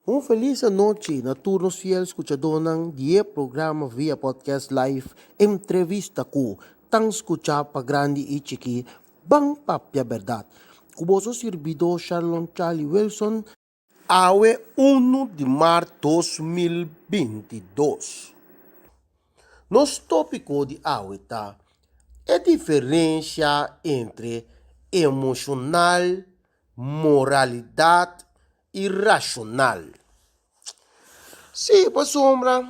Un felis anochi na tur nos fiel skuchadónan di e programa via podcast live Entrevista ku tan skuchá pa grandi i chikí Ban Papia Bèrdat ku boso sirbidó Sharlon Charlie Wilson. Awe unu di mart 2022. Nos tópiko di awe ta e diferensha entre emoshonal, moralidat i rashonal. Sí, pasobra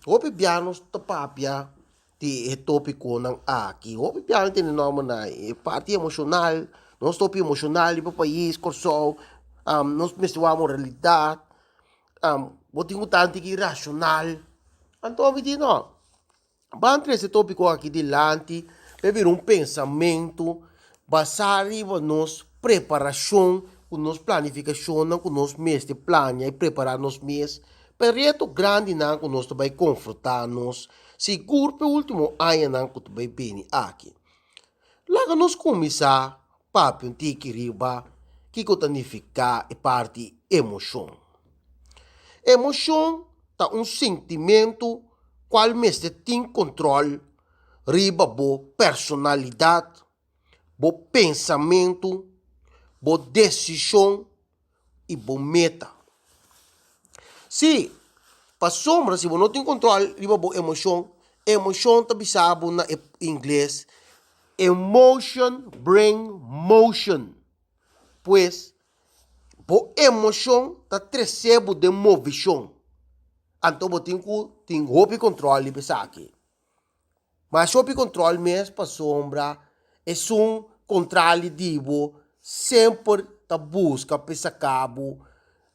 hopi bia nos ta papia di e tópikonan aki. Hopi bia no tene nòmbernan. E parti emoshonal, nos ta hopi emoshonal riba pais Kòrsou, nos mester wak moralidat, bo tin ku ta anti rashonal. Anto mi di no, Ban trese tópiko aki dilanti pa e bira un pensamentu basá riba nos preparashon ku nos planifikashonnan ku nos mester plania i prepará nos mes pa e reto grandinan ku nos ta bai konfrontá nos sigur pa e último añanan ku ta bai bini aki. Laga nos kuminsá papia un tiki riba kiko ta nifiká e parti emoshon. Emoshon ta un sintimentu kual mester tin kontrol riba bo personalidat, bo pensamentu, bo desishon i bo meta. Sí, pasobra si bo no tin kontrol riba bo emoshon, emoshon ta bisa bo na e ingles, emotion bring motion. Pues, Bo emoshon ta trese bo den movishon. Anto bo tin ku tin hopi kontrol riba esaki. Mas hopi kontrol mes pasobra esun kontrali di bo semper ta buska pa e saka bo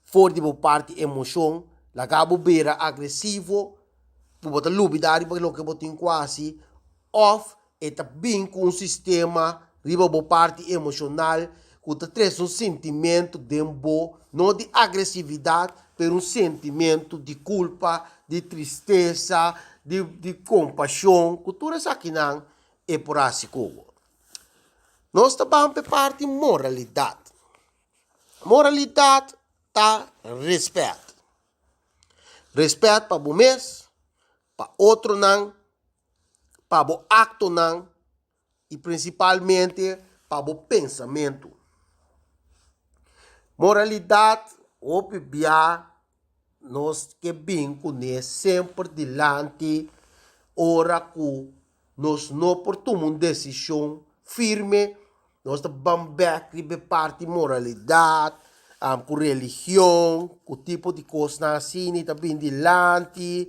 for di bo parti emoshon, laga bo bira agresivo ku bo ta lubida riba loke bo tin ku hasi òf E ta bin ku un sistema riba bo parti emoshonal ku ta trese un sintimentu den bo, no di agresividat, pero un sintimentu di kulpa, di tristesa, di di kompashon, ku tur esakinan e por hasi ku bo. Nos ta ban pa e parti moralidat. Moralidat ta rèspèt. Rèspèt pa bo mes, pa otronan, pa bo aktonan i prinsipalmente pa bo pensamentu. Moralidat hopi bia nos ke bin kuné semper dilanti ora ku nos no por tuma un desishon firme, nos ta ban bèk riba e parti moralidat ku religion ku tipo di kosnan asina ta bin dilanti.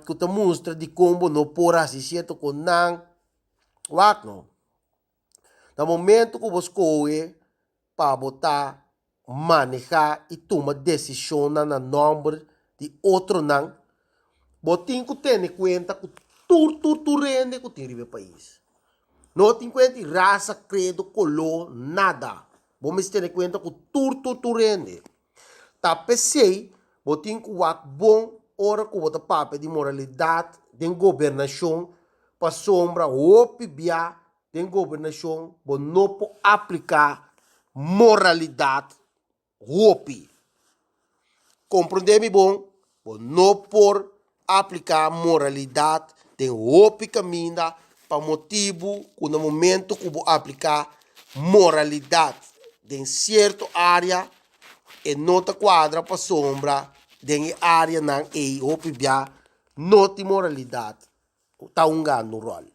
Ku ta mustra dikon bo no por hasi sierto ku nan. Wak no. Na momento ku bo skohe pa bo ta manehá i tuma desishonnan na nòmber di otronan, bo tin ku tene kuenta ku tur tur tur hende ku tin riba e pais. No tin kuenta di rasa, kredo, koló, nada. Bo mester tene kuenta ku tur tur tur hende. Ta p'esei bo tin ku wak bon ora ku bo ta papia di moralidat den gobernashon, pasobra hopi bia den gobernashon bo no por apliká moralidat hopi. Komprondé mi bon, bo no por apliká moralidat den hopi kaminda pa motibu ku na momento ku bo apliká moralidat den sierto área e no ta kuadra pasobra den e áreanan ei hopi bia no tin moralidat ta hungando un ròl.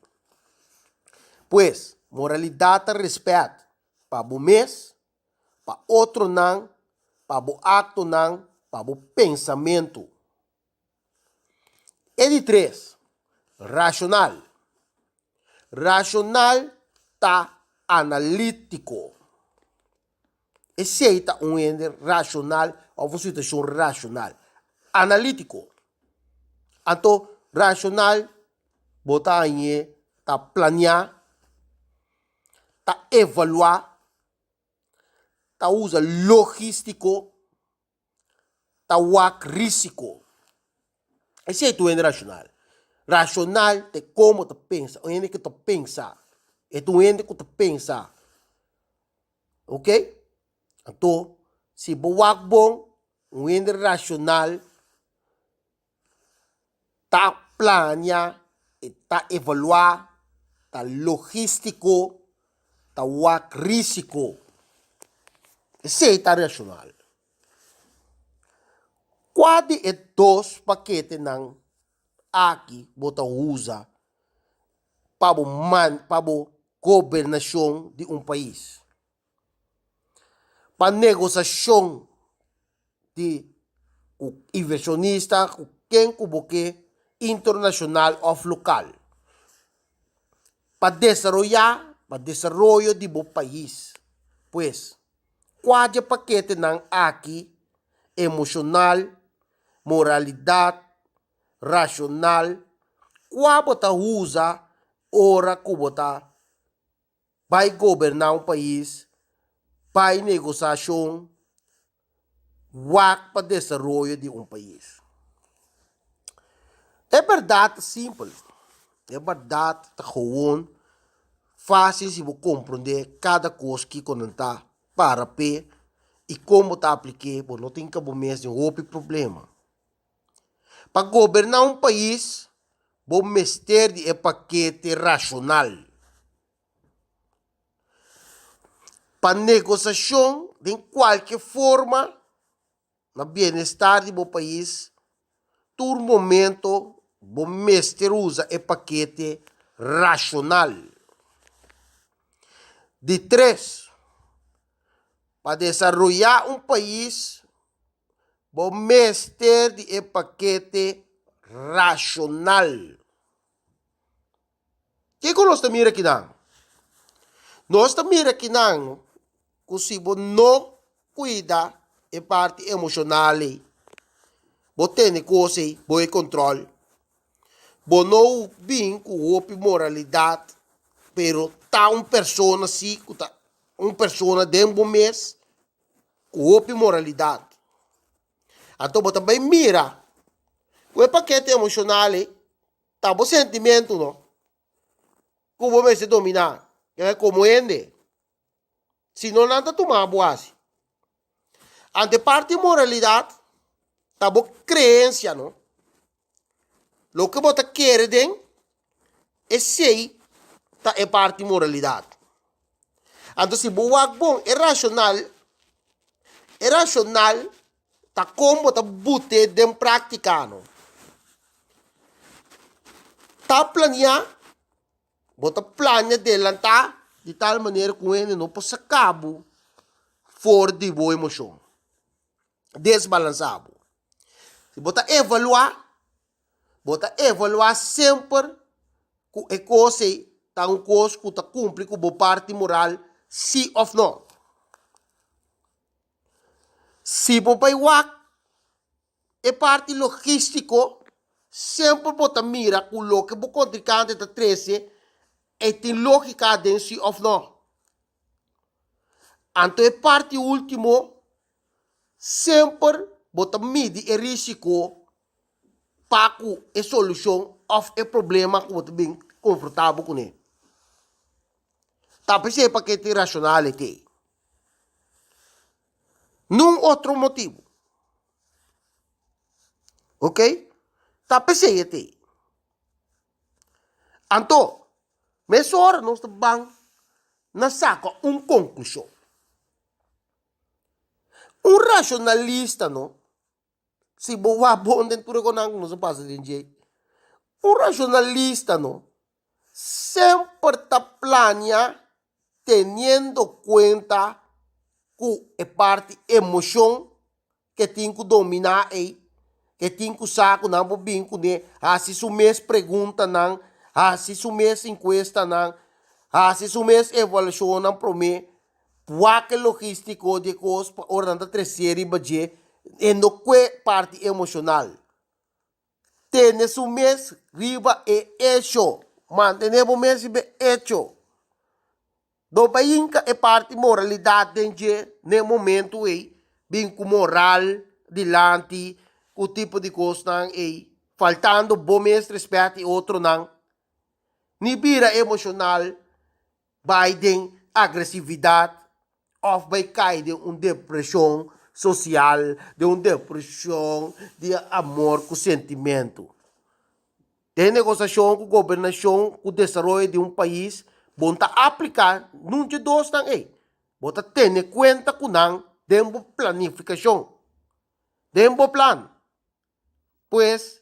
Pues, moralidat ta rèspèt pa bo mes, pa otronan, pa bo aktonan, pa bo pensamentu. E di tres, rashonal. Rashonal ta analítiko. Esei ta un hende rashonal òf un situashon rashonal. Analítiko. Anto rashonal bo ta hañ'é ta planiá, ta evaluá, ta usa logístiko. Ta wak risiko. Esei ta un hende rashonal. Rashonal ta e komo ta pensa, un hende ku ta pensa. E ta un hende ku ta pensa. Ok? Anto, si bo wak bon, Un hende rashonal ta plania, e ta evaluá, ta logístiko, ta wak rísiko. Esei ta rashonal. Kua di e dos paketenan aki bo ta usa pa bo man pa bo gobernashon di un pais? Pa negosashon di ku invershonista ku ken ku bo ke internashonal òf lokal pa desaroyá pa desaroyo di bo pais. Pues kua dje paketenan aki emoshonal, moralidat, rashonal kua bo ta usa ora ku bo ta bai goberná un pais, bai negosashon, wak pa desaroyo di un pais. E bèrdat ta simpel, e bèrdat ta gewoon fásil si bo komprondé kada kos kiko nan ta para p'e i kon bo ta aplik'é, bo no tin ka bo mes den hopi problema. Pa goberná un pais bo mester di e pakete rashonal. Pa negosashon den kualke forma na bienestar di bo pais, tur momento bo mester usa e pakete rashonal. Di tres, pa desaroyá un pais bo mester di e pakete rashonal. Kiko nos ta mira kinan? Nos ta mira kinan ku si bo no kuida e parti emoshonal ei, bo tene kos ei bo e kontrol, bo no bin ku hopi moralidat, pero ta un persona si ku ta un persona den bo mes ku hopi moralidat. Anto bo ta bai mira ku e pakete emoshonal ei Ta bo sentimentu no ku bo mester dominá komo hende, si no nan ta tuma bo hasi. Ante parti moralidat ta bo kreensia no, loke bo ta kere den esei ta e parti moralidat. Anto si bo wak bon e rashonal, e rashonal Ta kon bo ta but'é den práktika no? Ta planiá, bo ta plania delantá di tal manera ku hende no por saka bo for di bo emoshon, desbalansá bo. Si bo ta evaluá, bo ta evaluá semper ku e kos ei ta un kos ku ta kumpli ku bo parti moral sí òf no. Si bo bai wak e parti logístiko, semper bo ta mira ku loke bo kontrinkante ta trese e tin lógika aden si òf no. Anto e parti último, semper bo ta midi e rísiko pa ku e solushon òf e problema ku bo ta bin konfrontá bo kuné. Ta p'esei pa ke tin rashonal e tei. Nun otro motibu. Ok? Ta p'esei e t'ei. Anto, mesora nos ta ban na saka un konklushon. Un rashonalista no, si bo wak bon den tur e konan ku nos a pasa den dje, un rashonalista no semper ta plania teniendo kuenta ku e parti emoshon ke tin ku dominá ei, ke tin ku sa ku nan por bin kuné, hasi su mes preguntanan, hasi su mes enkuestanan, hasi su mes evaluashonnan promé, wak e logístiko di e kos pa ora nan ta tresé riba dje, e no kue parti emoshonal. Tene su mes riba e echo. Mantené bo mes riba e echo. No bai hinka e parti moralidat den dje n'e momentu ei, bin ku moral dilanti, ku tipo di kosnan ei, faltando bo mes rèspèt i otronan. Ni bira emoshonal bai den agresividat òf bai kai den un depreshon. sosial, den un depreshon di amor ku sentimentu. Den negosiashon ku gobernashon ku desaroyo di un pais, bo no ta apliká nun dje dosnan ei. Bo ta tene kuenta ku nan den bo planifikashon, den bo plan. Pues,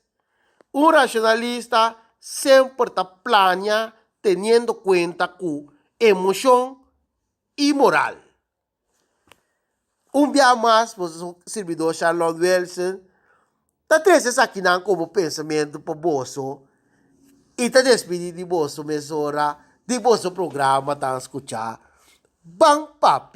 un rashonalista semper ta plania teniendo kuenta ku emoshon i moral. Un bia mas, boso sirbidor Sharlon Wilson ta trese esakinan komo pensamentu pa boso i ta despidi di boso mesora di boso programa tan skuchá Ban Papia.